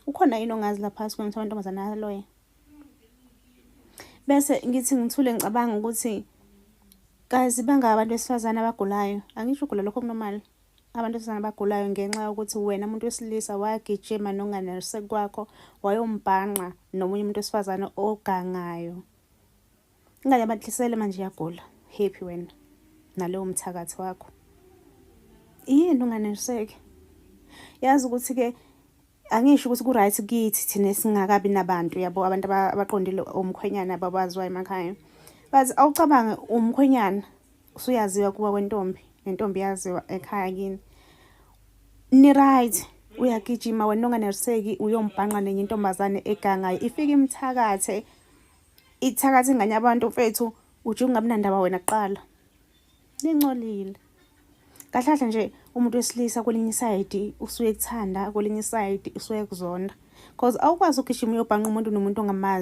Ukhona yini ongazi lapha esikoleni ukuthi amantombazane ayaloya? Bese ngithi ngithule ngicabanga ukuthi kazi bangaka abantu besifazane abagulayo. Angisho ugula lokho okunormal. Abantu besifazane abagulayo ngenxa yokuthi wena muntu wesilisa wagijima nonganeliseki kwakho wayombhanqa nomunye umuntu wesifazane ogangayo. Ingane yabantu manje iyagula. Happy wena nalowo mthakathi wakho. Yini unganeliseki? Yazi ukuthi-ke angisho ukuthi ku-right kithi thina esingakabi nabantu yabo, abantu abaqondile omkhwenyana ababaziwayo emakhaya. But awucabange umkhwenyana usuyaziwa kuba kwentombi, nentombi iyaziwa ekhaya kini. Ni-right, uyagijima wena onganeliseki uyombhanqa nenye intombazane egangayo, ifike imthakathe, ithakathe ingane yabantu mfethu, uje ungabi nandaba wena kuqala. Nincolile. Kahle kahle nje umuntu wesilisa kwelinye isayidi usuke ekuthanda, kwelinye isayidi usuke ekuzonda. Cause awukwazi ukugijima uyobhanqa umuntu nomuntu ongamazi.